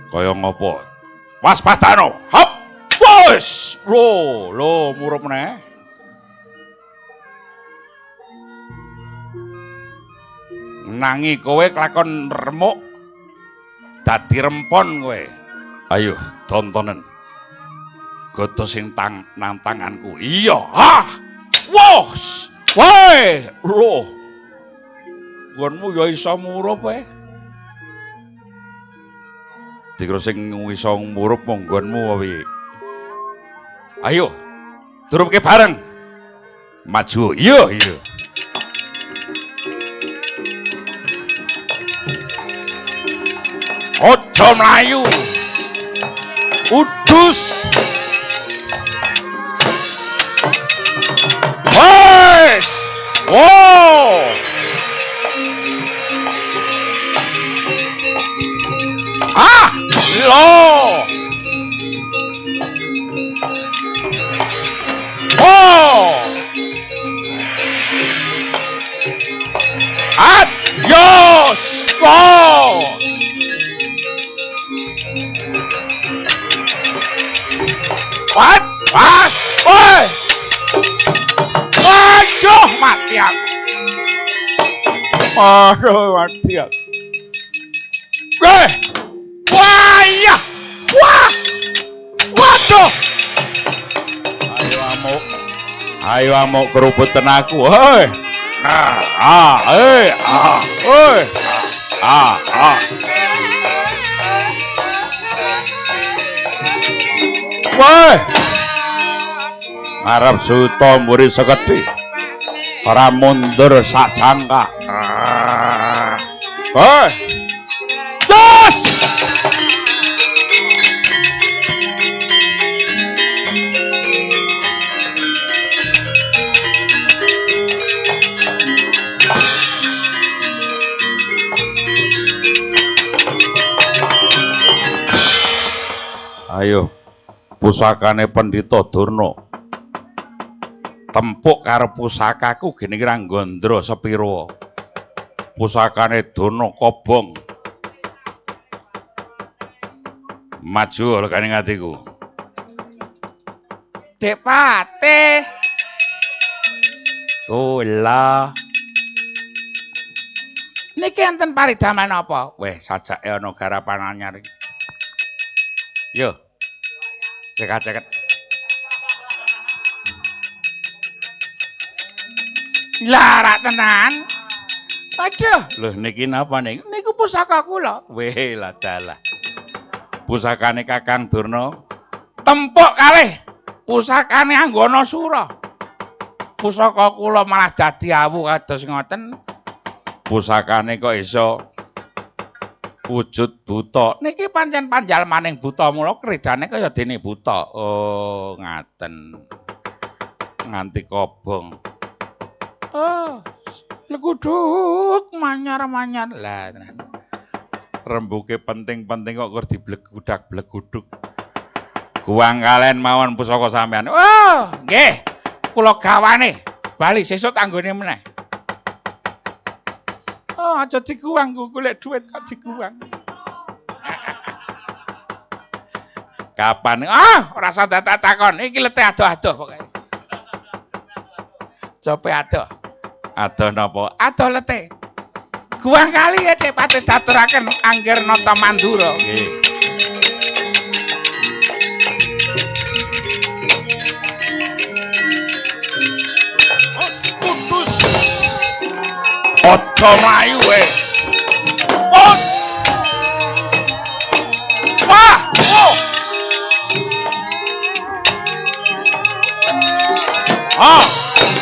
Kaya ngopo? Waspadano. Hop. Wes, lho, lho murup meneh. Nangi kowe kelakon remuk dadi rempon kowe. Ayo tontonen. Gada sing nang tanganku. Iya. Ah. Wos. Woi, lho. Nggonmu ya iso murup kowe. Dikira sing iso murup mung nggonmu apa piye? Ayo, durupke bareng. Maju. Iya, iya. Aja mlayu. Udus. Wes. Wow. Ah, lho. Oh. Adios. Oh. What? Pas. Oi. Waduh, mati aku. Aduh, mati aku. Wah, iya. Wah. Waduh. Ayo amuk. Ayo amuk kerubutan aku. Hei. Nah, ah, eh, ah, oi. Ah, ah. Woi. Arep suta mburi sekedhi. Ora mundur sak jangka. Woi. Dos. Ayo pusakane Pendhita Durna. Tempuk karo pusakaku gene kira nggondro sepiro. Pusakane Durna kobong. Maju legane atiku. Dek Patih. Kula. Niki enten paridaman apa? Weh, sajake ana garapan anyar iki. Yo. Cekak-ceket. Lah rak tenan. Aduh, lho niki napa niki? Niku pusaka kula. Weh, lah dalah. Pusakane Kakang Durna tempuk kalih pusakane Anggana Sura. Pusaka kula malah dadi awu kados ngoten. Pusakane kok iso wujud buta. Niki pancen panjalmaning buta mula kridane kaya dene buta. Oh, ngaten. Nganti kobong. Oh, leguduk manyar-manyar. Lah tenan. Rembuke penting-penting kok kur diblegudak-bleguduk. Guang kalen mawon pusaka sampean. Oh, nggih. Kula gawane. Bali sesuk tanggone meneh. Oh, aja diguang, golek duit kok diguang. Kapan? Ah, ora usah dadak takon. Iki letih adoh-adoh pokoke. Jope adoh. Adoh napa? Adoh letih. Guang kali ya Dek Patih daturaken angger nata mandura. Nggih. Kudus. Aja mlayu kowe. Oh. Wah, oh. Ah.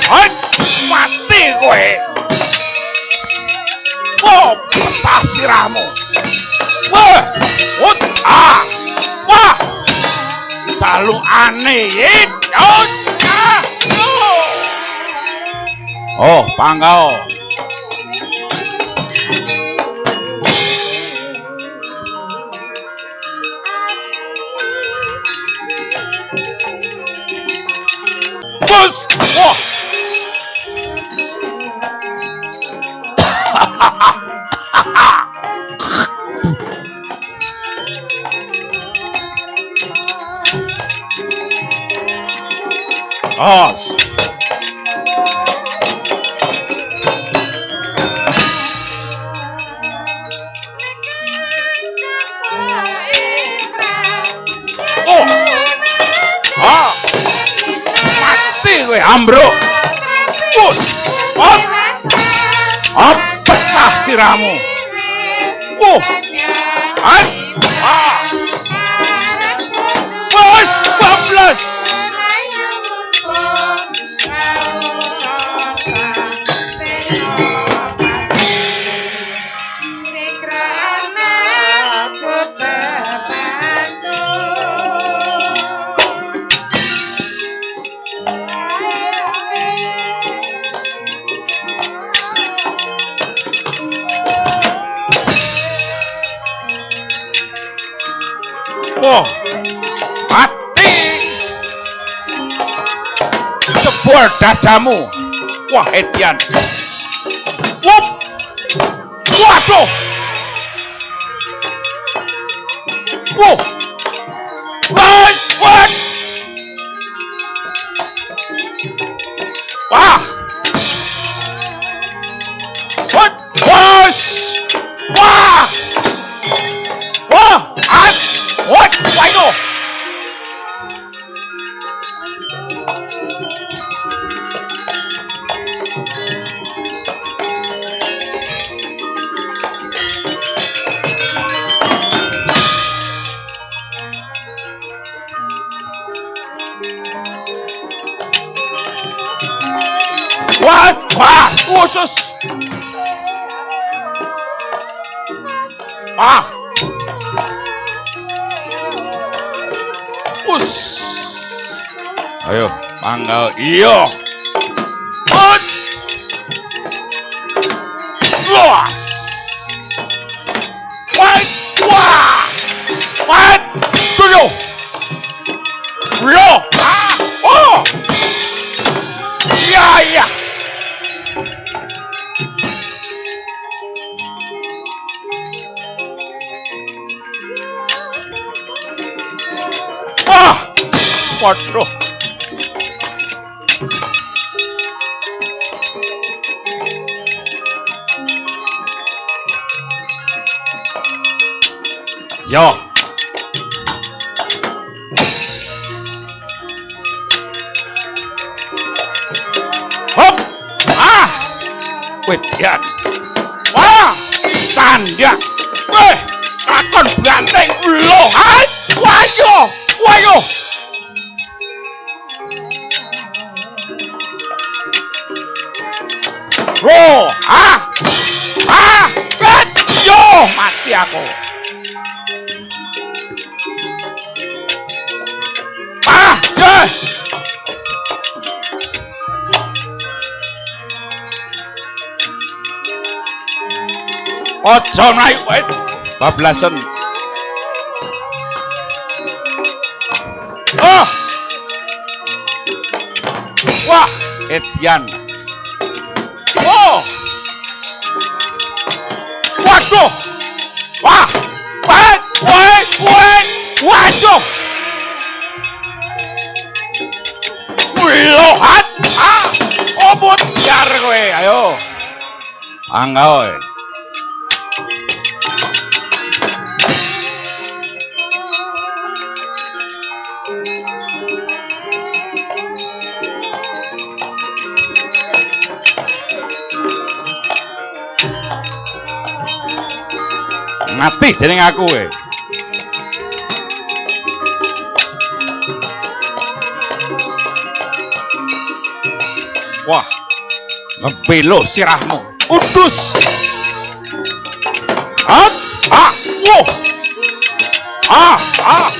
Hai, mati kowe. Oh, petah sirahmu. Wah, ut, ah. Wah. Jalukane Oh, pangkau. Bus. Wah. Os. Oh. Ah. Mati kowe ambruk. Wus. Ot. Op pecah sirahmu. Wuh. At. Ah. Wes bablas. Wah, mati. Jebol dadamu. Wah, edian. Wup. Waduh. Wuh. Wah, wah. Wah. Wah. Wah. Wah. Wah. At. What? Waduh. Wah, wah, khusus. Ah. Us. Ayo, manggal. Iya. Ut. Luas. Wah, wah. Wah, tujuh. Lo. Ah. Oh. Ya, ya. Wah, waduh. Yo. Hop. Ah. Wedian. Wah, candak. Weh, lakon banteng lho. Hai, wayo, wayo. Ro, ah. Ah, ket yo mati aku. Ah, yes. Aja mlayu wis bablasen. Oh. Wah, edian. Oh. Waduh. Wah. Wah, wah, wah. Waduh. Lohat. Ah, obot biar kowe. Ayo. Anggawe. Mati jeneng aku kowe. Wah, ngebelo sirahmu. Udus. Hat, ah, wuh. Ah, ah.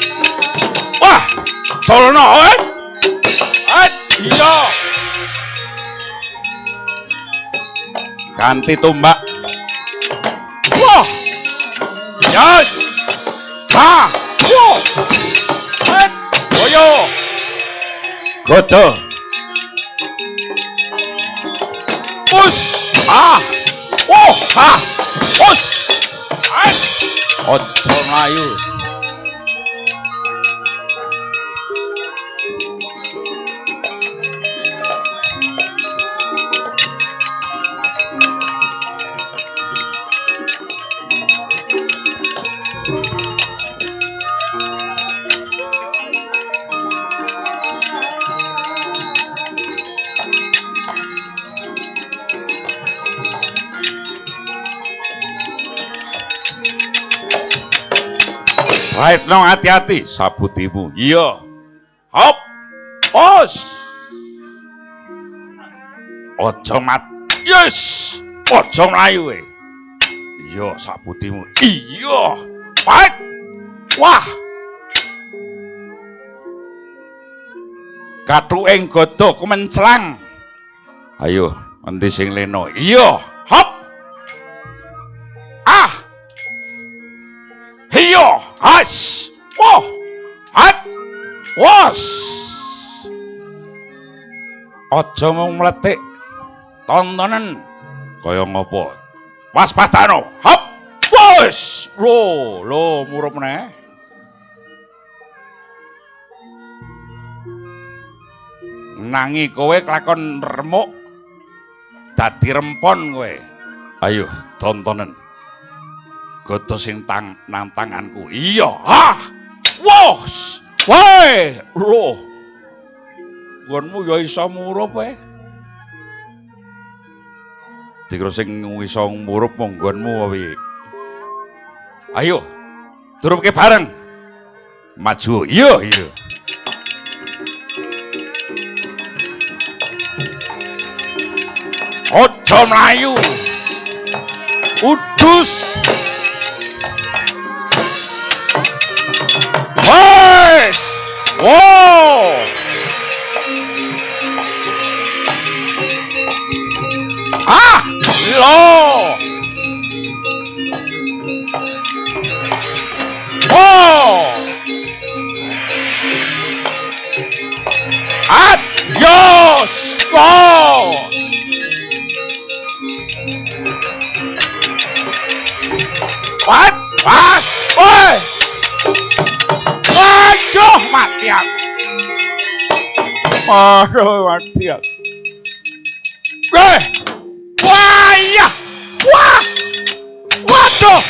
Wah, colno eh. Eh, iya. Ganti tombak. Wah. Yes. Ah, wuh. Eh, boyo. Godo. Us. Ah. Oh, ah. Us. Ah. Ojo mlayu. Raitno hati-hati sabutimu. Iya. Hop. Os. Aja mat. Yes. Aja mlayu kowe. Iya sabutimu. Iya. Baik. Wah. Kathuking gada kemenclang. Ayo, endi sing lena? Iya. Hop. Ah. Iya, has. Wah. Hat. Was. Aja mung mletik. Tontonen kaya ngopo. Waspadano. Hop. Wes. Lho, lho murup meneh. Nangi kowe kelakon remuk dadi rempon kowe. Ayo tontonen. Gada sing nang tanganku. Iya. Ah. Wos. Woi, lho. Nggonmu ya iso murup kowe. Dikira sing iso murup mung nggonmu apa piye? Ayo. Durupke bareng. Maju. Iya, iya. Aja mlayu. Udus. Wes. Wow. Ah, lo. Oh. Adios. Oh. What? Was. Woi. Waduh, mati aku. Aduh, mati aku. Weh. Wah, iya. Wah. Waduh.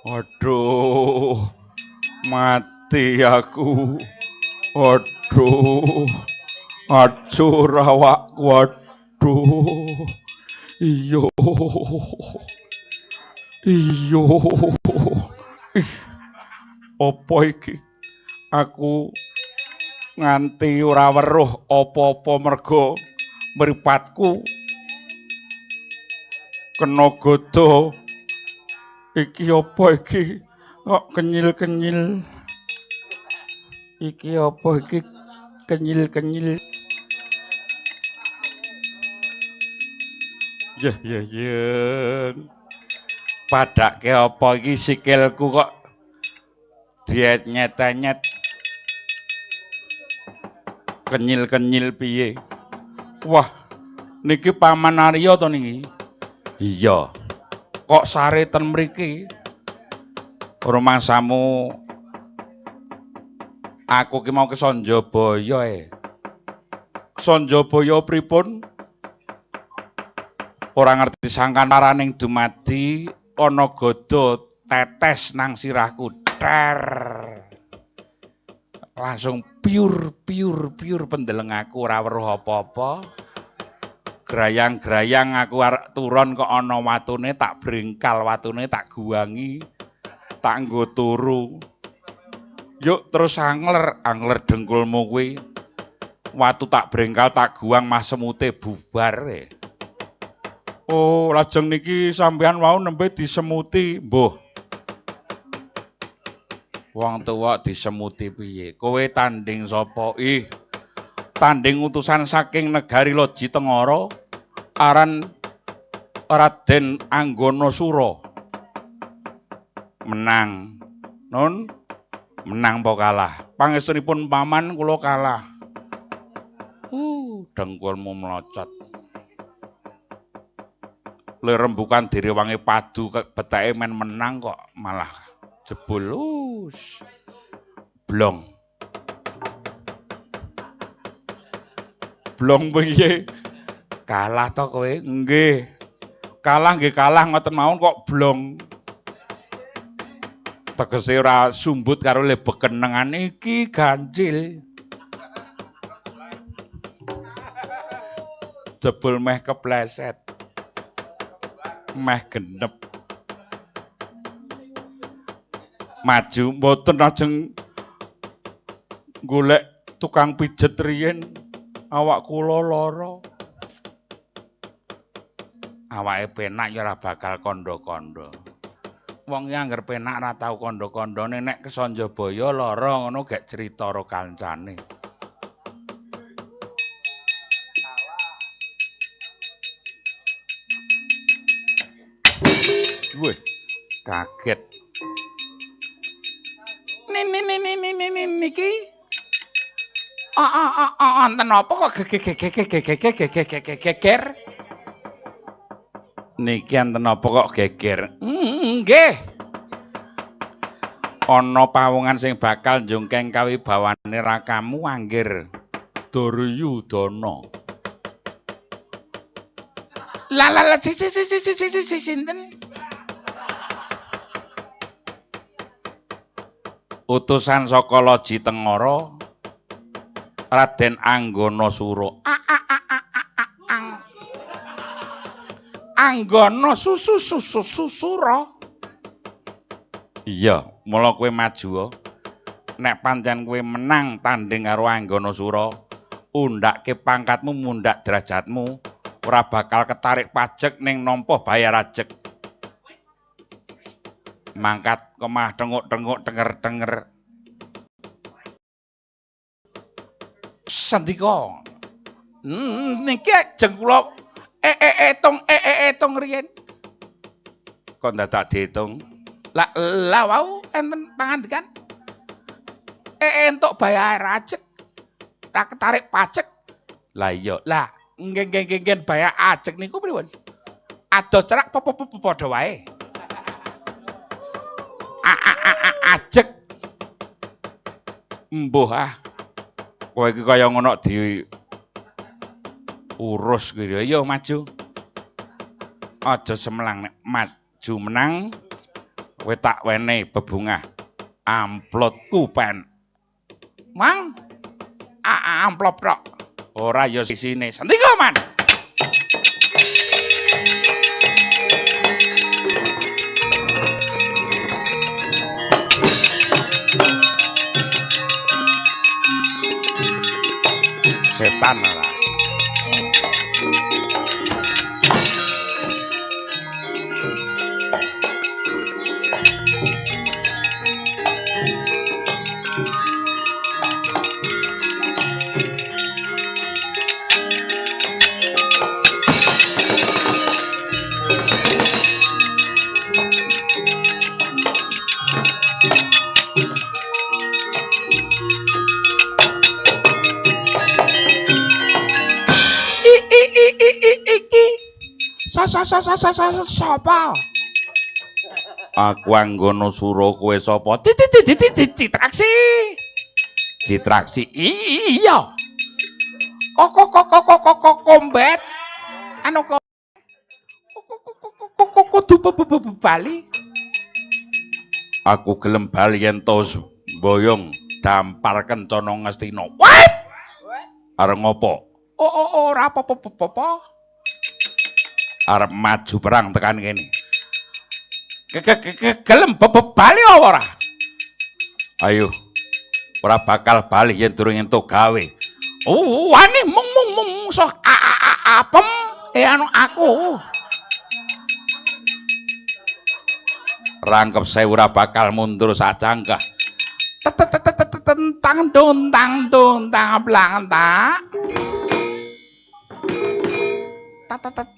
Aduh, mati aku. Aduh, acur awakku. Aduh, iyo, iyo. Ih, apa iki? Aku nganti ora weruh apa-apa merga mripatku kena godha. Iki apa iki? Kok kenyil-kenyil? Iki apa iki? Kenyil-kenyil. Yeh yeh yeh. Padake apa iki sikilku kok diet-nyet-nyet. Kenyil-kenyil piye? Wah, niki Paman Arya to niki? Iya. Kok sare ten mriki? Rumangsamu aku ki mau ke Sanjabaya e. Sanjabaya pripun? Ora ngerti sangkan paraning dumadi ana gada tetes nang sirahku. Ter. Langsung piur piur piur pendeleng aku ora weruh apa-apa. Grayang-grayang aku arep turun kok ana watune tak bringkal watune tak guwangi tak nggo turu. Yuk terus angler, angler dengkulmu kuwi. Watu tak bringkal tak guwang mah semute bubar e. Oh, lajeng niki sampean wau nembe disemuti, mbuh. Wong tuwa disemuti piye? Kowe tanding sapa? Ih, tanding utusan saking negari Loji Tengara aran Raden Anggana Sura. Menang. Nun, Menang apa kalah? Pangestunipun paman kula kalah. Dengkulmu mlocot. Le rembukan direwangi padu beteke men menang kok malah jebul. Blong. Blong piye? Kalah to kowe? Nggih. Kalah nggih kalah ngoten mawon kok blong. Tegese ora sumbut karo le bekenengan iki ganjil. Jebul meh kepleset. Meh genep. Maju mboten ajeng golek tukang pijet riyin, awak kula lara. Awake penak ya ora bakal kandha-kandha. Wong iki angger penak ora tau kandha-kandhane, nek kesanjabaya lara ngono gek crita karo kancane. Wih, kaget. Niki. Wonten apa kok geger? Niki enten apa kok geger? Nggih. Ana pawongan sing bakal njungkeng kawibawane rakamu anggir Duryudana. La la la si si si si si si sinten? Utusan saka Loji Tengara Raden Anggana Sura. Anggana susu susu susura. Iya, mula kowe maju. Nek pancen kowe menang tanding karo Anggana Sura, undhakke pangkatmu, mundhak derajatmu, ora bakal ketarik pajek ning nampa bayar ajek. Mangkat kemah tenguk-tenguk tenger-tenger. Sandika. Niki ajeng kula etung etung riyen. Kok dadak diitung? Lah lah wau enten pangandikan. Entuk bayar ajek. Ra ketarik pajek. Lah iya. Lah nggih nggih nggih bayar ajek niku pripun? Adoh cerak padha wae. Ajek. Mbuh ah. Kowe iki kaya ngono di urus kuwi. Ayo maju. Aja semelang nek maju menang kowe tak wenehi bebungah. Amplopku pen. Mang. Amplop tok. Ora ya sisine. Sendika, Man. Setan ora. Iki sapa? Aku Anggana Sura, kowe sapa? Citraksi. Citraksi. Iya. Kok kombet. Anu kok kudu bali. Aku gelem bali yen to mboyong dampar kencana Ngastina. Wah! Arep ngopo? Ora apa-apa. Arep maju perang tekan kene. Gelem bali apa ora? Ayo. Ora bakal bali yen durung entuk gawe. Wani mung mung mung musuh apem anu aku. Rangkep sewu ora bakal mundur sacangkah. Tentang duntang duntang blang tak.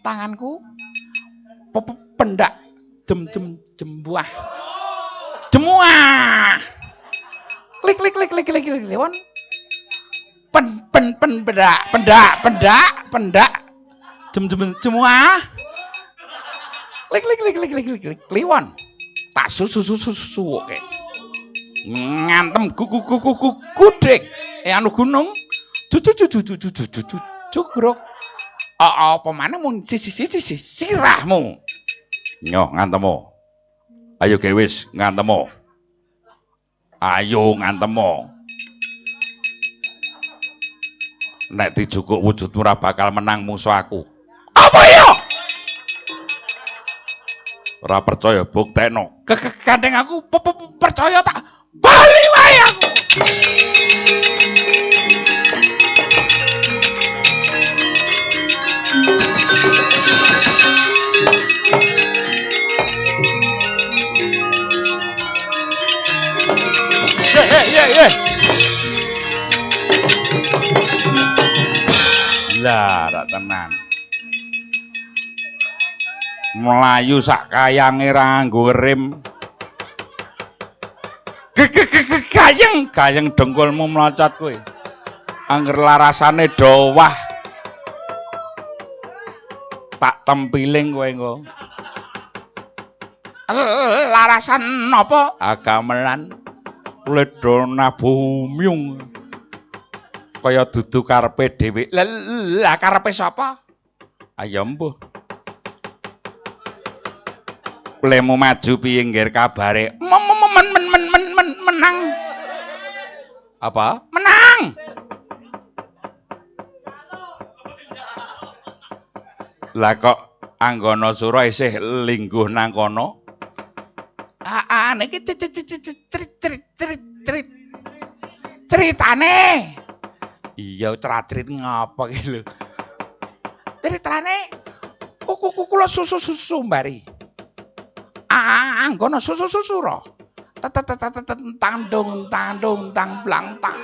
Tanganku pendak jem jem jembuah jemuah Klik klik klik klik klik klik kliwon. Pen pen pen pendak pendak pendak pendak. Jem jem jemuah. Klik klik klik klik klik klik kliwon. Tak susu susu suwuke. Ngantem gugu gugu gugu gudhek. Anu gunung. Cucu cucu cucu cucu cucu cugruk. Apa maneh mun sisi sisi sirahmu. Nyoh ngantemo. Ayo gewis ngantemo. Ayo ngantemo. Nek dijukuk wujudmu ora bakal menang musuh aku. Apa ya? Ora percaya buktekno. Gandeng aku percaya tak bali wae aku. Lah, rak tenan. Melayu sak kayange ra nganggo rem. Gayeng, gayeng dengkulmu mlocot kowe. Angger larasane dowah. Tak tempiling kowe engko. Larasan napa? Gamelan. Ledo nabuh myung. Kaya dudu karepe dhewe. Lah karepe sapa? Ayo mbuh. Lemu maju piye ngger kabare? Men men men men men menang. Apa? Menang. Lah kok Anggana Sura isih lingguh nang kono? Ah, niki ceritane. Iya, cerat-cerit ngapa ki lho. Ceritane kuku kula susu-susu mbari. Anggana susu-susura. Tandung tandung tang blang tang.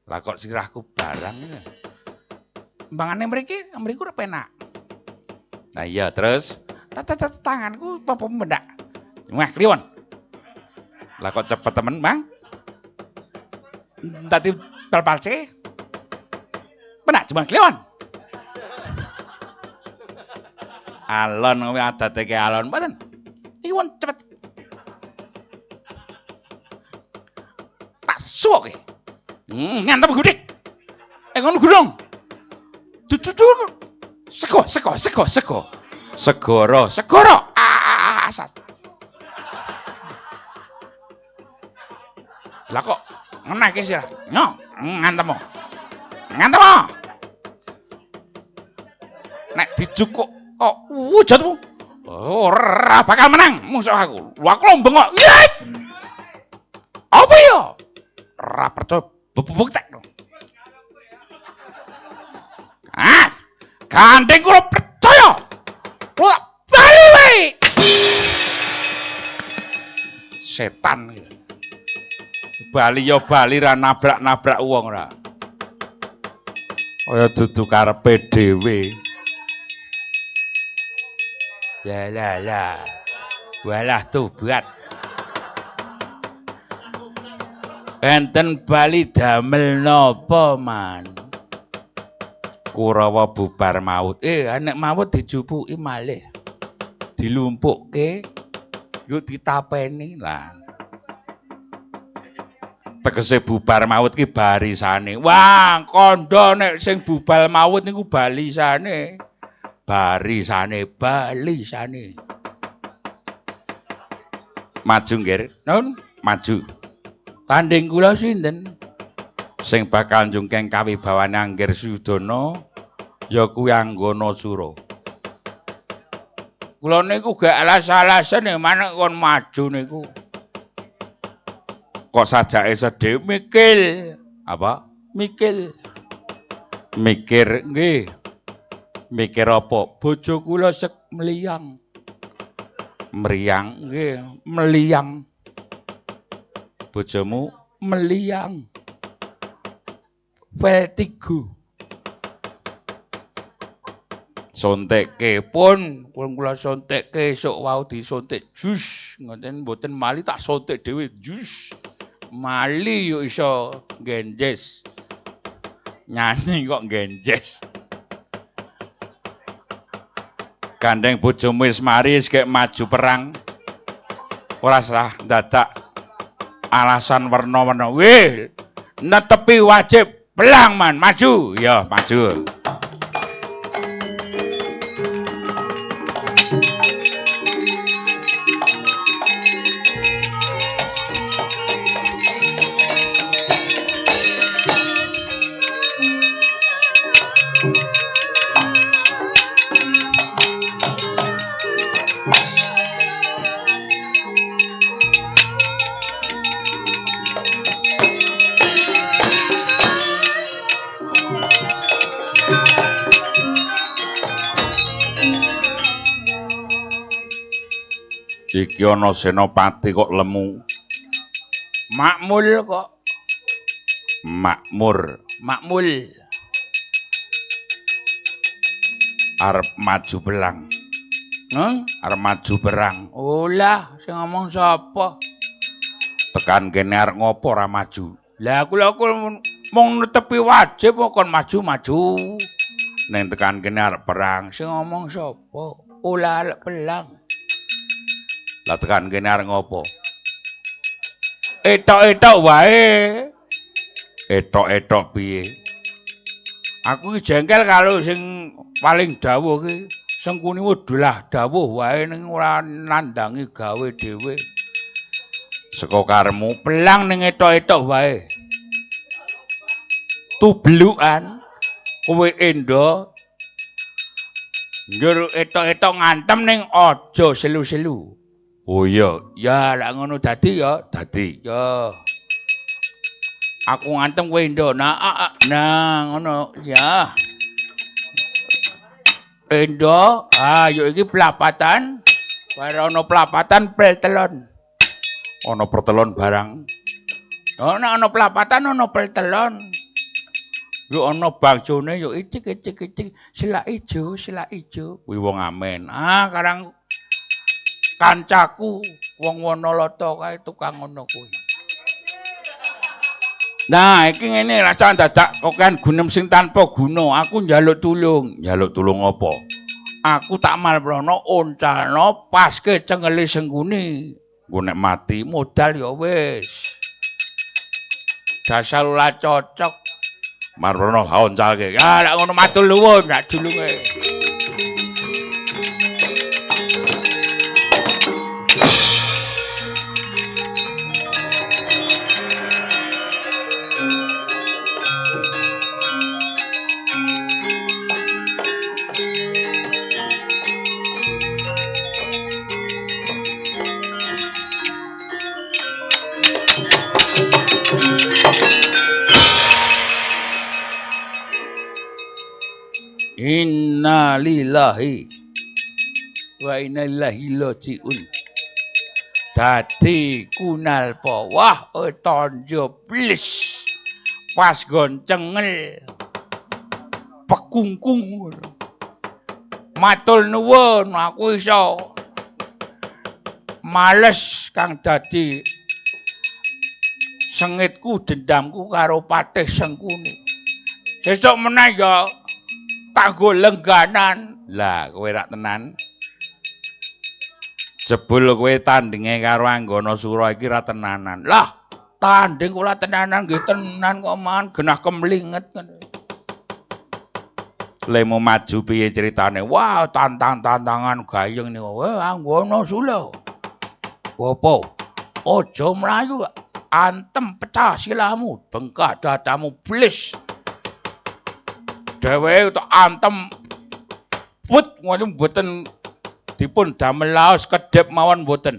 Lah kok sirahku barang ya. Mbangane mriki, mriku ora penak. Nah iya, terus tanganku apa mendak. Wah, kliwon. Lah kok cepet temen, Bang? Dadi bal-balce. Penak cuma kliwon. Alon kuwi adate ke alon, mboten. Iki won cepet. Tak suwoke. Ngantem gudik. Ngono gunung. Dudu sego sego sego sego. Segara, segara. Asas. Lah kok ngenake sirah. Nyo, ngantemo. Ngantemo. Nek dijukuk kok wujudmu ora bakal menang musuh aku. Lha aku bengok. Apa ya? Ora percaya buktekno. Ah, gandeng kula percaya. Kula bali wae. Setan iki. Bali ya bali ra nabrak-nabrak wong ora. Kaya dudu karepe dhewe. La la la. Walah tobat. Enten bali damel napa, Man? Kurawa bubar maut. Nek maut dijupuki malih. Dilumpukke, yuk ditapeni lah. Tegese bubar maut ki barisane. Wah, kandha nek sing bubar maut niku balisane. Barisane, balisane. Maju nggih. Nun, maju. Tanding kula sinten? Sing bakal njungkeng kawibawane Angger Suyudana ya kuwi Anggana Sura. Kula niku gak alas-alasan manek kon maju niku. Kok sajake sedhe mikil. Apa? Mikil. Mikir nggih. Mikir apa? Bojo kula sek mliyang. Mriyang nggih, mliyang. Bojomu mliyang. Vertigo. Sontekke pun kula sontekke esuk wau disontek jus ngoten mboten mali tak sontek dhewe jus. Mali yo iso nggenjes. Nyanyi kok nggenjes. Gandeng bojomu wis mari wis gek maju perang. Ora salah dadak alasan werna-werna. Wih, netepi wajib belang man, maju. Ya, maju. Iki ana senopati kok lemu. Makmul kok. Makmur. Makmul. Arep maju perang. Arep maju perang. Olah, sing ngomong sapa? Tekan kene arep ngopo ora maju? Lah kula mung netepi wajib kok kon maju-maju. Ning tekan kene arep perang. Sing ngomong sapa? Olah arep pelang. Lah tekan kene arep ngopo? Etok-etok wae. Etok-etok piye? Aku iki jengkel karo sing paling dawuh ki. Sengkuni wedulah dawuh wae ning ora nandangi gawe dhewe. Saka karemu pelang ning etok-etok wae. Tublukan kowe endo njur etok-etok ngantem ning aja selu-selu. Oh iya, ya lak ngono dadi ya, dadi. Ya. Aku ngantem kowe endo. Nah, nah ngono ya. Endo, ayo iki pelapatan. Bar ana pelapatan peltelon. Ana pertelon barang. Ana ana pelapatan ana peltelon. Yo ana bangsane yo icik icik icik selak ijo, selak ijo. Kuwi wong amen. Ah, karang kancaku wong Wonolata kae tukang ngono kuwi. Nah, iki ngene rasane dadak kokean gunem sing tanpa guna. Aku njaluk tulung. Njaluk tulung apa? Aku tak malprono uncalno paske cengele Sengkuni. Engko nek mati modal ya wis. Dasar ora cocok. Marprono ha uncalke. Ya lek ngono matur nuwun sak julunge. Inna lillahi wa inna ilaihi rajiun. Dadi kunalpa wah tandha blis pas goncengel pekungkung. Matur nuwun aku iso males kang dadi sengitku dendamku karo Patih Sengkuni. Sesuk meneh ya kanggo lengganan. Lah kowe rak tenan. Jebul kowe tandinge karo Anggana Sura iki ra tenanan. Lah, tanding kula tenanan nggih tenan kok man genah kemlinget ngono. Lemu maju piye critane? Wah, tantang-tantangan gayeng niku. Wah, Anggana Sura. Opo? Aja mlayu, antem pecah silahmu, bengkak dadamu blis. Dheweke tok antem put ngono mboten dipun damel laos kedhep mawon mboten.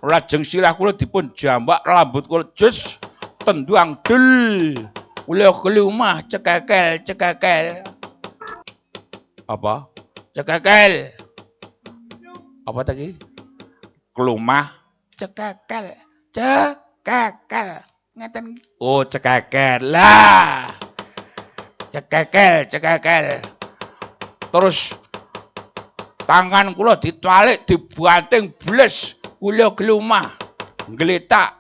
Lajeng silah kula dipun jambak rambut kula jus tendang del. Kula kelumah cekekel cekekel. Apa? Cekekel. Apa tadi? Kelumah cekekel. Cekekel. Ngeten. Oh, cekekel. Lah. Cekekel, cekekel. Terus Tangan kula ditalik dibanting bles kula glumah. Ngletak.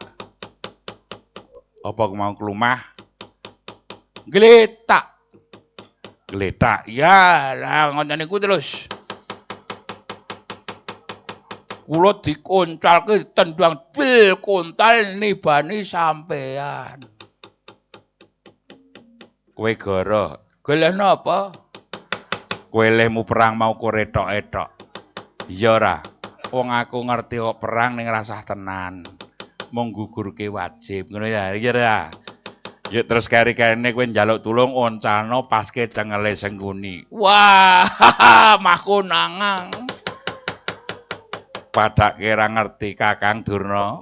Apa mau klumah? Ngletak. Gletak. Ya, lah ngoten niku terus. Kula dikoncalke tendang bil kontal nibani sampean. Kowe goro. Goleh napa? Kowe lehmu perang mau koretok-etok. Iya ora? Wong aku ngerti kok perang ning rasah tenan. Mung gugurke wajib ngono ya. Iya ora? Ya terus keri-kerine kowe njaluk tulung oncalno paske cengele Sengkuni. Wah, mahku nangang. Padake ra ngerti Kakang Durna.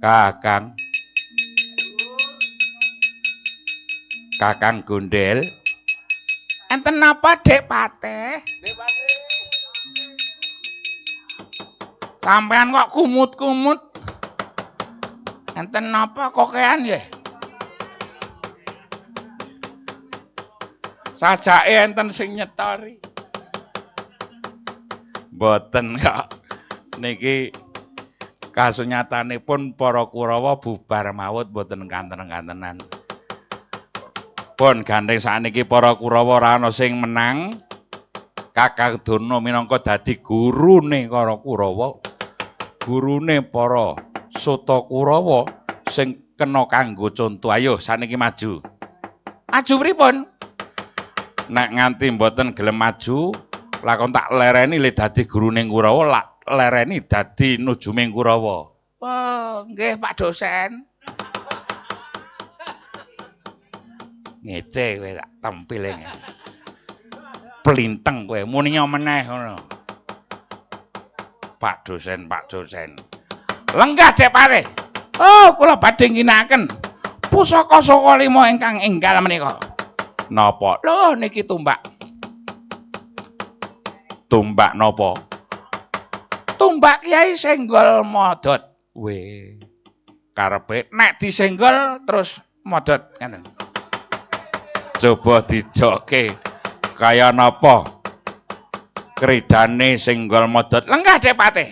Kakang. Kakang Gondel. Enten napa, Dek Patih? Dek Patih. Sampean kok kumut-kumut. Enten napa kokean nggih? Sajake enten sing nyetori. Mboten kok. Niki kasunyatanipun para Kurawa bubar mawut mboten kanten-kantenan. Pun gandeng sakniki para Kurawa ora ana sing menang. Kakang Durna minangka dadi gurune para Kurawa. Gurune para Sata Kurawa sing kena kanggo conto. Ayo sakniki maju. Maju pripun? Nek nganti mboten gelem maju, lakon tak lereni le dadi gurune Kurawa, lak lereni dadi nujuming Kurawa. Oh, nggih Pak dosen. Ngece kowe tak tempil. Plinteng kowe muni meneh ngono. Pak dosen, Pak dosen. Lenggah Dek Patih. Oh, kula badhe ngginakaken pusaka saka lima ingkang enggal menika. Napa? Lho niki tumbak. Tumbak napa? Tumbak Kyai Senggol Modot. Weh. Karepe nek disenggol terus modot ngeten. Coba dijokke kaya napa kridane Senggol Modot. Lenggah Dek Patih.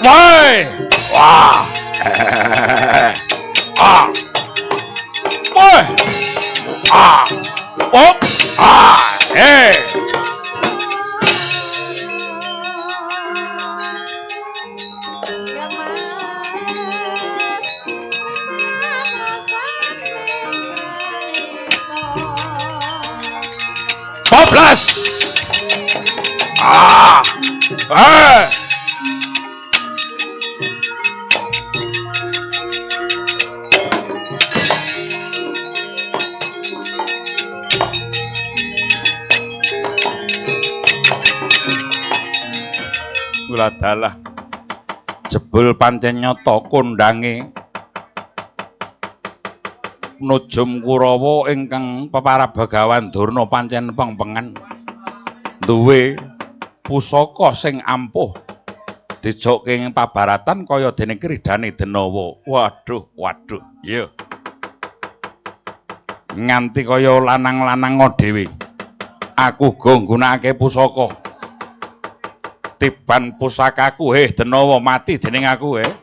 Woi, wah, ah, woi, ah, op, ah, eh. Poblas, ah, eh. Dalah jebul pancen nyata kondange nujum Kurawa ingkang peparab Begawan Durna pancen pengpengen duwe pusaka sing ampuh dijokke ing pabaratan kaya dene kridane Denawa. Waduh, waduh, iya. Nganti kaya lanang-lanang dhewe. Aku uga nggunakake pusaka. Tiban pusakaku, heh Denawa mati dening aku, heh.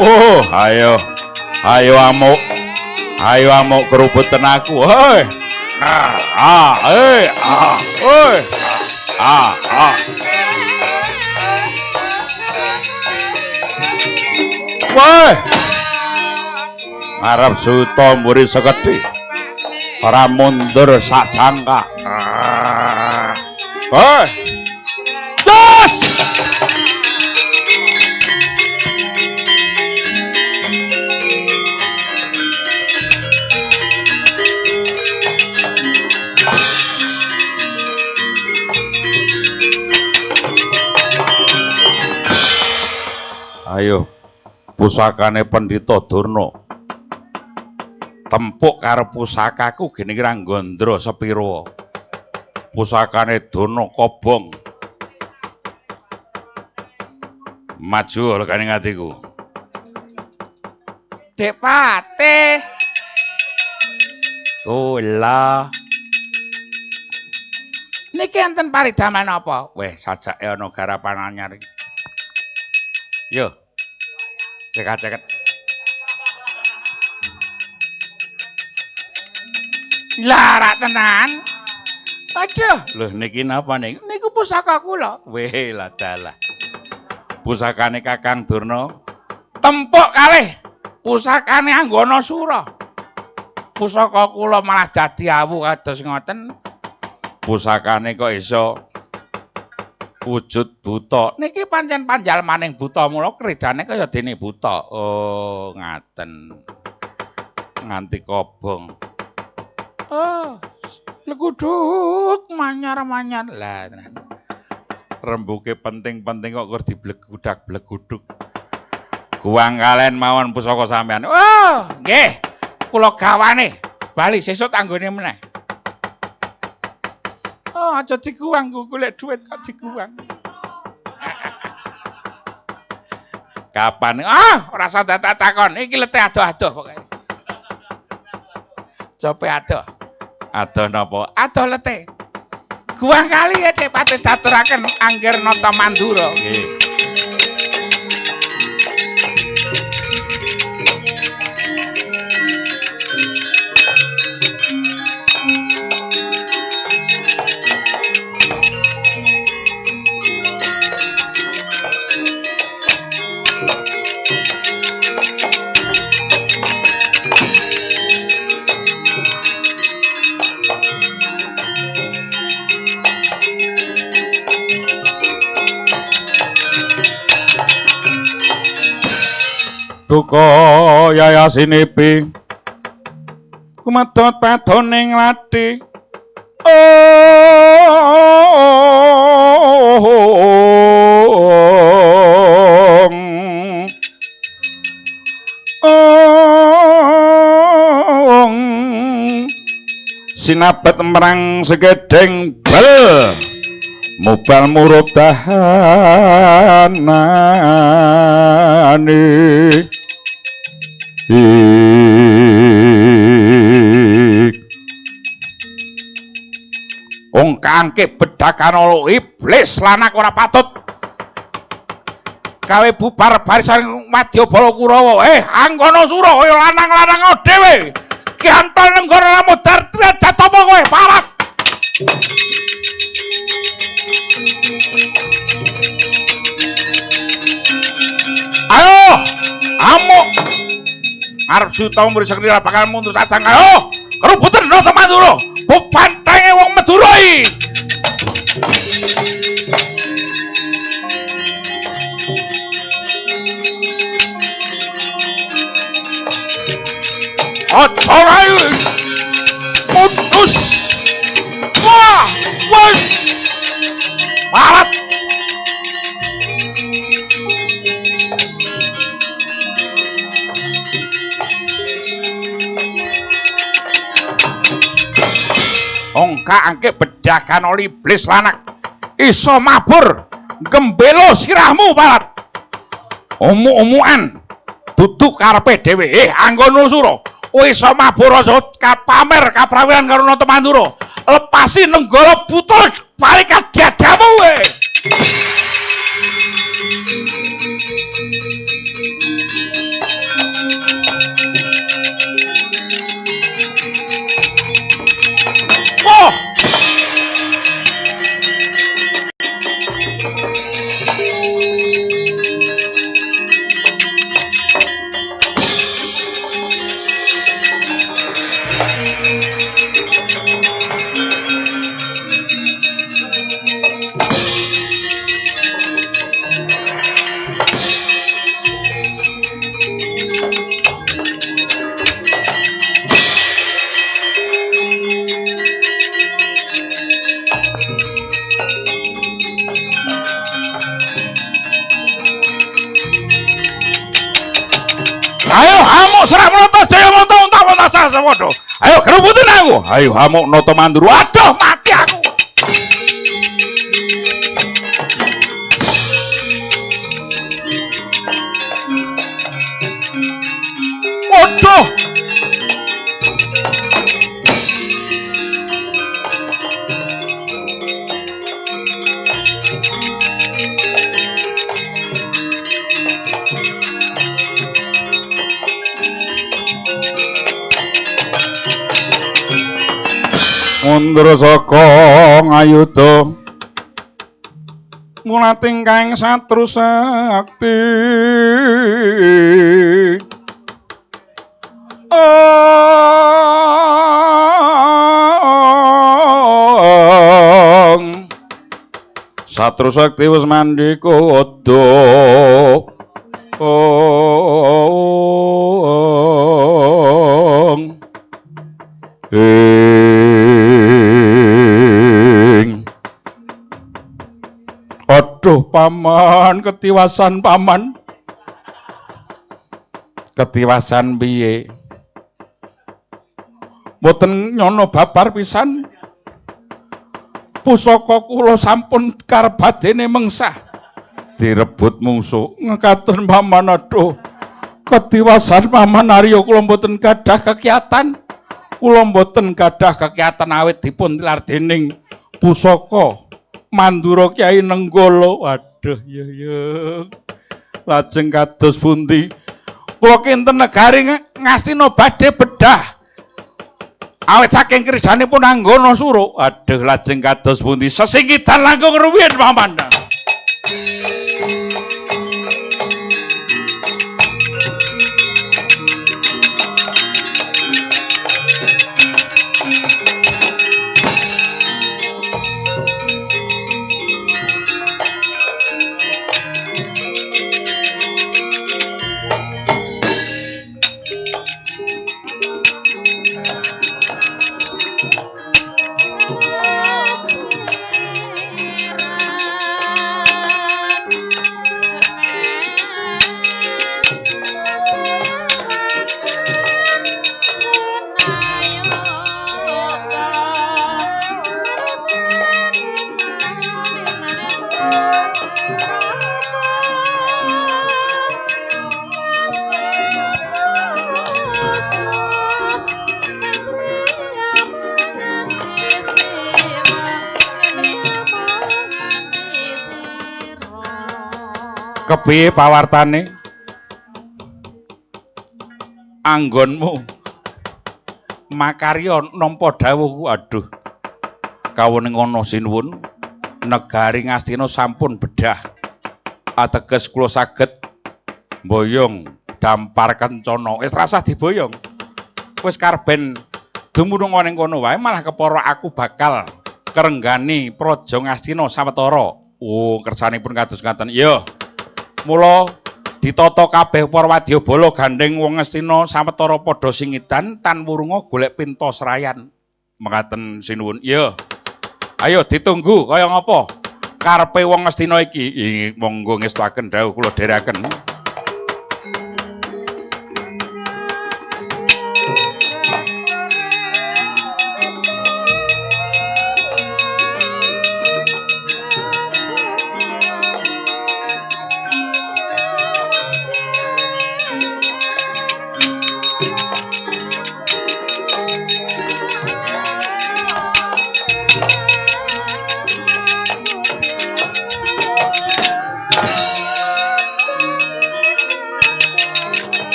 Oh, ayo. Ayo amuk. Ayo amuk kerubuten aku. Hei. Ah, ah, eh, ah, oi. Ah, ah. Woi. Arep suta mburi sekedhi. Ora mundur sak jangka. Hei. Dos. Ayo pusakane Pendhita Durna. Tempuk karo pusakaku gene kira nggandra sepira. Pusakane Durna kobong. Maju legane atiku. Dek Patih. Kula. Niki enten paridaman apa? Weh, sajake ana garapan anyar iki. Yo. Cekak-ceket. Lah rak tenan. Aduh, lho niki napa niki? Niku pusaka kula. Weh, lah dalah. Pusakane Kakang Durna tempuk kalih pusakane Anggana Sura. Pusaka kula malah dadi awu kados ngoten. Pusakane kok iso wujud buta. Niki pancen panjalmaning buta mula kridane kaya dene buta. Oh, ngaten. Nganti kobong. Oh, leguduk manyar-manyar. Lah tenan. Rembuke penting-penting kok kur diblegudak-bleguduk. Guang kalen mawon pusaka sampean. Oh, nggih. Kula gawane. Bali sesuk tanggone meneh. Oh, aja diguang, golek duit kok diguang. Kapan? Ah, ora usah dadak takon. Iki letih adoh-adoh pokoke. Cope adoh. Adoh napa? Adoh letih. Guang kali ya Dek Patih daturaken angger nata mandura. Nggih. Duka yayasinipi kumadot padoning lathi. Ong ong sinabet merang sekedeng bel mubal murup dahanane. Wong kangke bedakan olo iblis lanak ora patut gawe bubar barisan Madyabala Kurawa. Anggana Sura kaya lanang-lanang dhewe. Ki Anton Nenggara Lamodar derajat apa kowe parap. Ayo amuk. Arep suta mburi sekti bakal mundur sajang. Ayo kerubutan Nata Mandura. Bupantenge wong Madura iki. Aja rayu. Putus. Wah, wes. Parat. Ongka angke bedakan oli iblis lanak iso mabur gembelo sirahmu parat. Omuk-omukan duduk karepe dhewe. Anggana Sura iso mabur aja kapamer kaprawiran karo Nata Mandura. Lepasi nenggala buta bali kadadamu kowe. Ayo amuk Sramata Jayamata Untawanta Saswada. Ayo gerubutin aku. Ayo amuk Nata Mandura. Aduh mati aku. Waduh. Mundur saka ngayuda mulating kaing satru sakti. Ong satru sakti wis mandi kuda. Ong ing aduh paman, ketiwasan paman. Ketiwasan piye? Mboten nyono babar pisan. Pusaka kula sampun karbadene mengsah direbut mungsuh. Ngekaten paman, aduh ketiwasan paman Arya, kula mboten gadah kekiatan. Kula mboten gadah kekiatan awit dipun tilar dening pusaka Mandura Kyai Nenggala. Waduh ya ya. Lajeng kados pundi? Kula kinten negari Ngastina badhe bedah. Awit saking krisanipun Anggana Sura. Aduh lajeng kados pundi? Sesinggitan langkung rumiyin paman. Kepiye pawartane? Anggonmu makarya nampa dawuhku. Aduh kawone ngono sinuwun, negari Ngastina sampun bedah. Ateges kula saged mboyong dampar kencana. Wis rasah diboyong. Wis karben dumunung ning kono wae, malah kepara aku bakal kerenggani praja Ngastina sawetara. Oh, kersanipun kados ngaten. Iya. Mula ditata kabeh para wadyabala gandeng wong Ngastina sawetara padha singidan tan wurunga golek pinta srayan. Mekaten sinuwun. Iya. Ayo ditunggu kaya ngapa karepe wong Ngastina iki. Monggo ngestuaken dawuh kula dherekaken.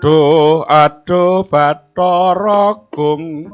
Aduh, aduh Bathara Gung.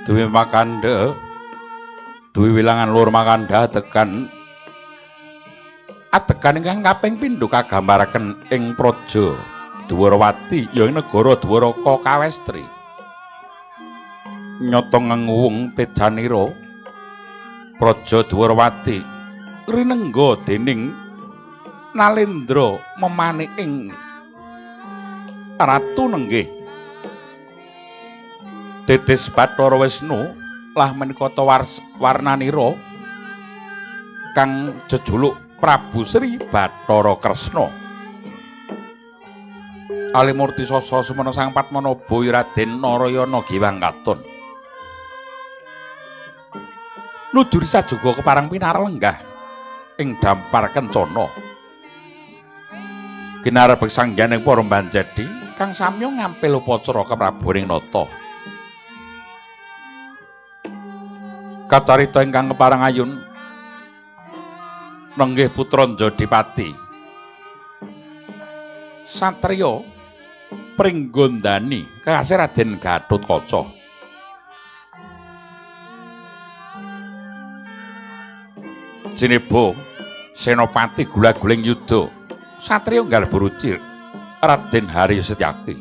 Duwe makandha duwe wilangan lur makandha adegan adegan ingkang kaping pindho kagambaraken ing Praja Dwarawati ya ing negara Dwaraka kawestri. Nyata ngenguwung tejanira Praja Dwarawati rinengga dening Nalendra memanik ing Ratu Nenggih. Tetes Bathara Wisnu lah menika warnanira kang jejuluk Prabu Sri Bathara Kresna. Alimurti Sasa Sumana Sang Padmanabha Raden Narayana Giwang Katon. Nuduri sajuga kepareng pinarenggah ing dampar kencana. Ginarep sangganing para banjadi kang samya ngampil upacara keprabuning nata. Kacarita ingkang kepareng ayun nenggih putra Njodipati satriya Pringgondani kekasih Raden Gatotkaca. Jineba Senopati Gula-guling Yuda satriya Nggalburuci Raden Haryo Setyaki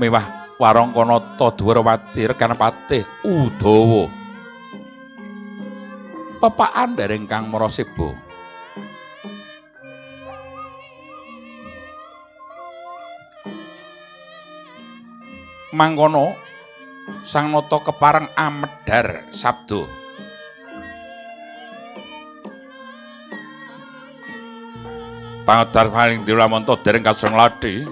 mewah Warangkanata Dwarawati rekan patih Udawa pepakan dereng Kang Marasiba. Mangkono Sang Nata kepareng amedhar sabda. Pangedar paring dilamonto dereng kaseng ladi.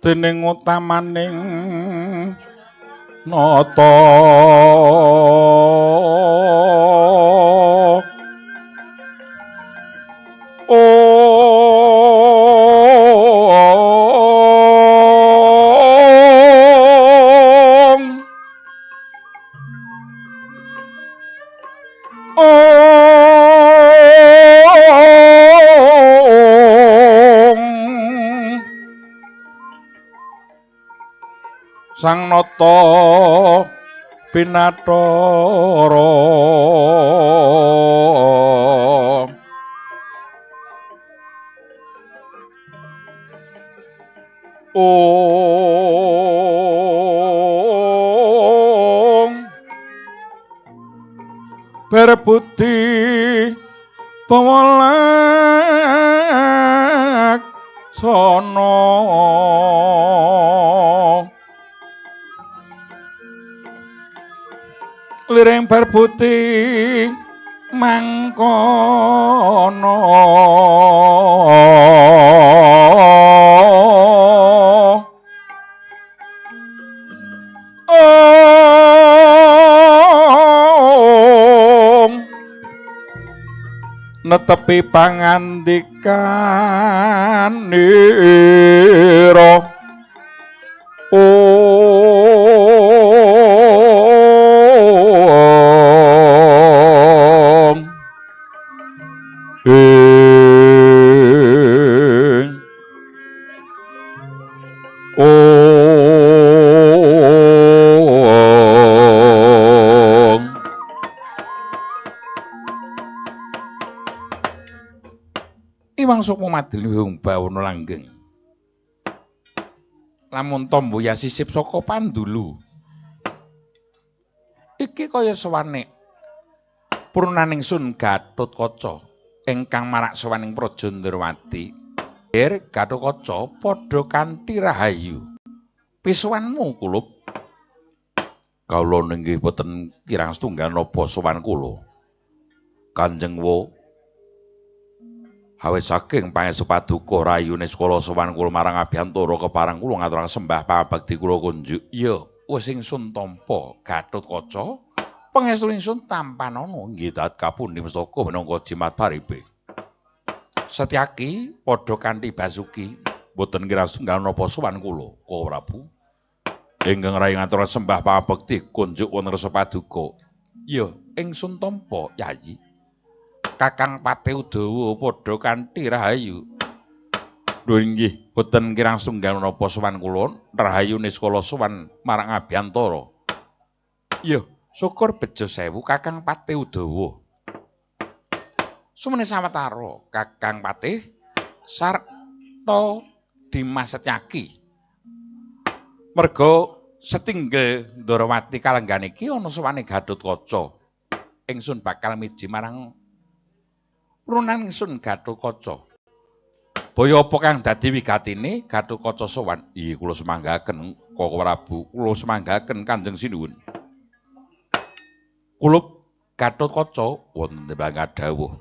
Dening utamaning nata ong ong Sang Nata Binathara. Ong berbudi bawa laksana. Liring berbudi mangkono. Ong netepi pangandikanira. Ong ing Ong. Iwang Sukma Madili hung bawana langgeng. Lamun tombo ya sisip saka pandulu. Iki kaya sowane purnaning Sun Gatotkaca ingkang marak sowaning Praja Ndrawati. Ger Gatotkaca padha kanthi rahayu. Pisuwanmu kulup. Kawula nenggih boten kirang setunggal napa sowan kula. Kanjeng Wo, awit saking pangestu paduka rayu niskala sowan kula marang abiyantara kepareng kula ngaturaken sembah pabekti kula kunjuk. Ya, wis ingsun tampa Gatotkaca, pangestu ingsun tampanana nggih dat kapundi mestaka minangka jimat paripe. Setyaki padha kanthi Basuki, boten kirang setunggal napa sowan kula, Ka Prabu. Ingkang rayi ngaturaken sembah pabekti kunjuk wonten rasa paduka. Ya, ingsun tampa Yayi. Kakang Patih Udawa padha kanthi rahayu. Lho inggih, boten kirang setunggal napa sowan kula, rahayu niskala sowan marang abiyantara. Ya, syukur bejo sewu Kakang Patih Udawa. Sumene sawetara Kakang Patih sarta Dimas Setyaki. Merga setinggel Ndrawati kalenggan iki ana sowane Gatotkaca. Ingsun bakal miji marang prunan ingsun Gatotkaca. Baya apa kang dadi wigatine Gatotkaca sowan? Iya, kula semanggaken Koko Prabu, kula semanggaken Kanjeng Sinuwun. Kulup Gatotkaca wonten tembang dawuh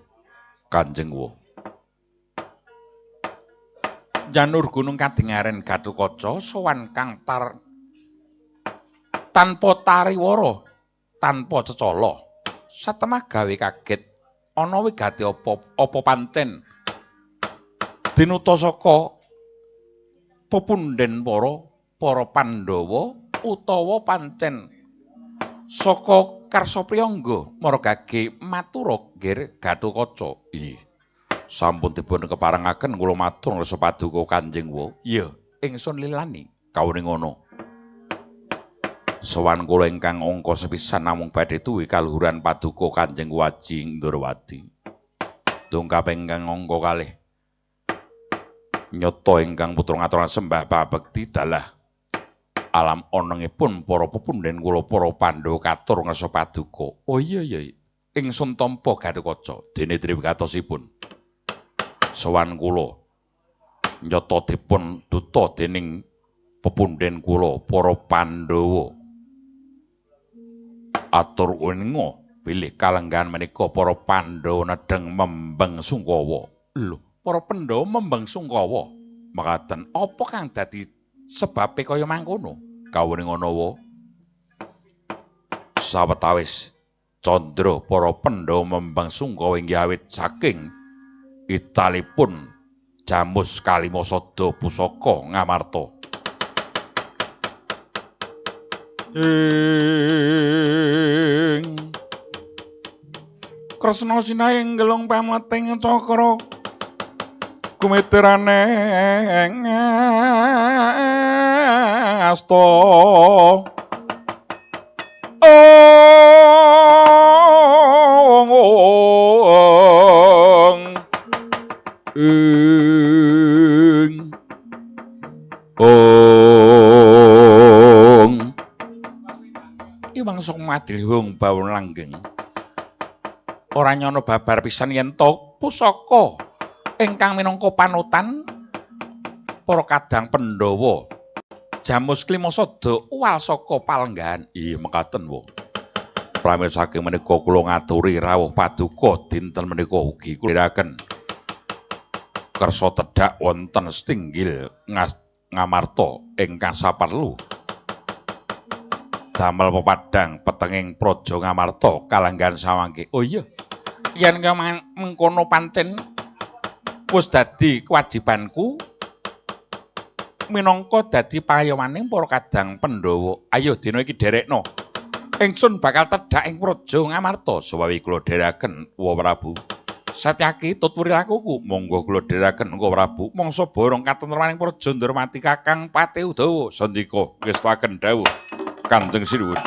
Kanjeng Wo. Janur gunung kadengaren Gatotkaca sowan kang tar tanpa tariwara, tanpa cecala. Satemah gawe kaget ana wigati apa apa pancen dinuta saka pepunden para Pandhawa utawa pancen saka karsa priyangga margage matura nggir Gatotkaca. Inggih, sampun dipun keparengaken kula matur ngrasa paduka Kanjeng Wo. Iya, ingsun lilani kawuning ana. Sowan kula ingkang angka sepisan namung badhe tuwi kaluhuran paduka Kanjeng Waji Ndrawati. Dongkap ingkang angka kalih nyata ingkang putra ngaturaken sembah pabekti dalah alam onengipun para pepunden kula para Pandhawa katur ngrasa paduka. Oh iya iya, ingsun tampa Gatotkaca dene triwigatosipun. Sowan kula nyata dipun duta dening pepunden kula para Pandhawa. Atur uninga bilih kalenggahan menika para Pandhawa nedheng membeng sungkawa. Lho, para Pandhawa membeng sungkawa. Mekaten apa kang dadi sebabe kaya mangkono? Kawuning ana wa. Sawetawis candra para Pandhawa membeng sungkawa inggih awit saking italipun Jamus Kalimasada pusaka Ngamarta. Ing Kresna sinahing gelung pamleting cakra gumitirane ngasta. Ong ing ong Iwang Sukma Adilhung bawon langgeng. Ora nyono babar pisan yen to pusaka ingkang minangka panutan para kadang Pandhawa Jamus Klimasada uwal saka palenggahan. Iya mekaten wo. Pramila saking menika kula ngaturi rawuh paduka dinten menika ugi kula dherekaken kersa tedhak wonten setinggil Ngamarta ingkang saperlu damel pepadhang petenging praja Ngamarta kalanggahan sawangke. Oh iya, yen mengkono pancen wis dadi kewajibanku minangka dadi payomaning para kadang Pandhawa. Ayo dina iki dherekno. Ingsun bakal tedhak ing praja Ngamarta sawawi kula dherekaken Wa Prabu. Satyaki tut purilakuku, monggo kula dherekaken Wa Prabu. Mangsa borong katentremaning praja Ndormati Kakang Patih Udawa. Sandika ngestuaken dawuh Kanjeng Sinuwun.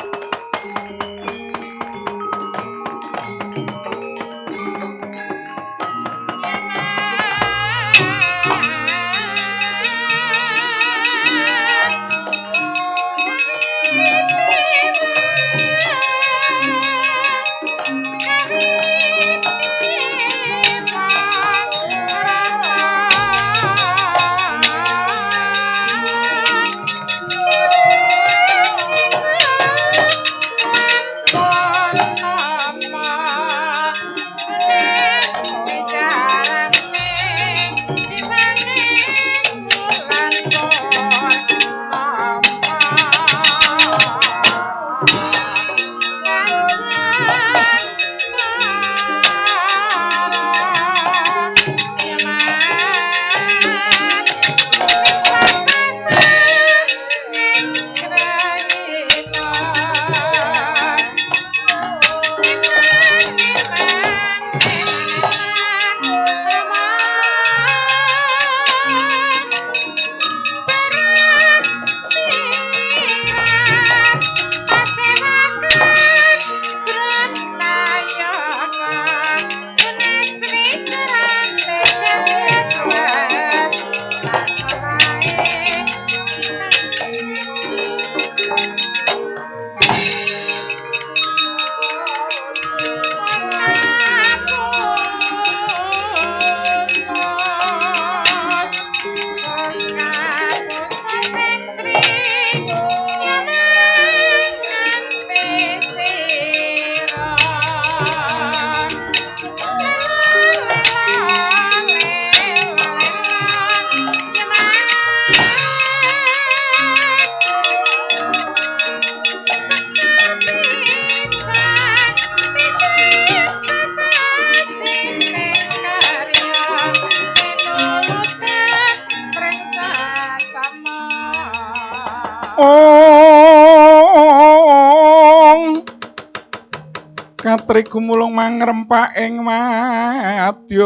Katri gumulung mangrempak ing madya.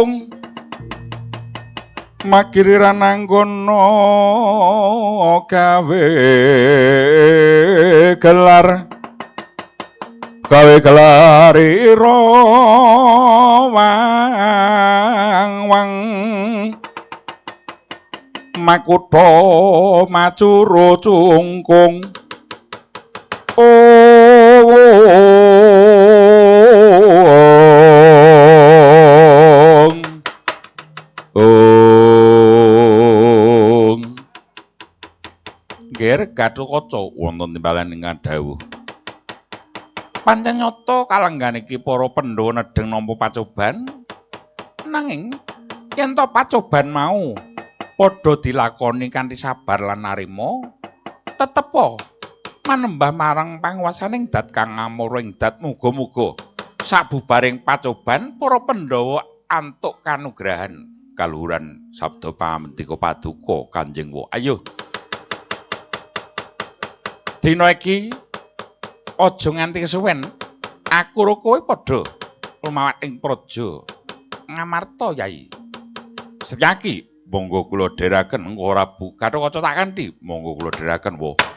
Om Magiriran anggono gawe gelar, gawe gelar ira wang wang makutha macuru cungkung. Om Om Ger Gatotkaca wonten timbalan ing dawuh. Pancen nyata kalenggan iki para Pandhawa nedheng nampa pacoban, nanging yen to pacoban mau padha dilakoni kanthi sabar lan narima, tetepa manembah marang panguwasaning dat kang ngamura ing dat. Muga-muga sabubaring pacoban para Pandhawa antuk kanugrahan kaluhuran sabda pamendika paduka Kanjeng Wa. Ayo dina iki aja nganti kesuwen, aku ro kowe padha lumawat ing praja Ngamarta, Yai. Setyaki, monggo kula dheraken, engko ora Gatotkaca tak kanthi, monggo kula dheraken. Wah.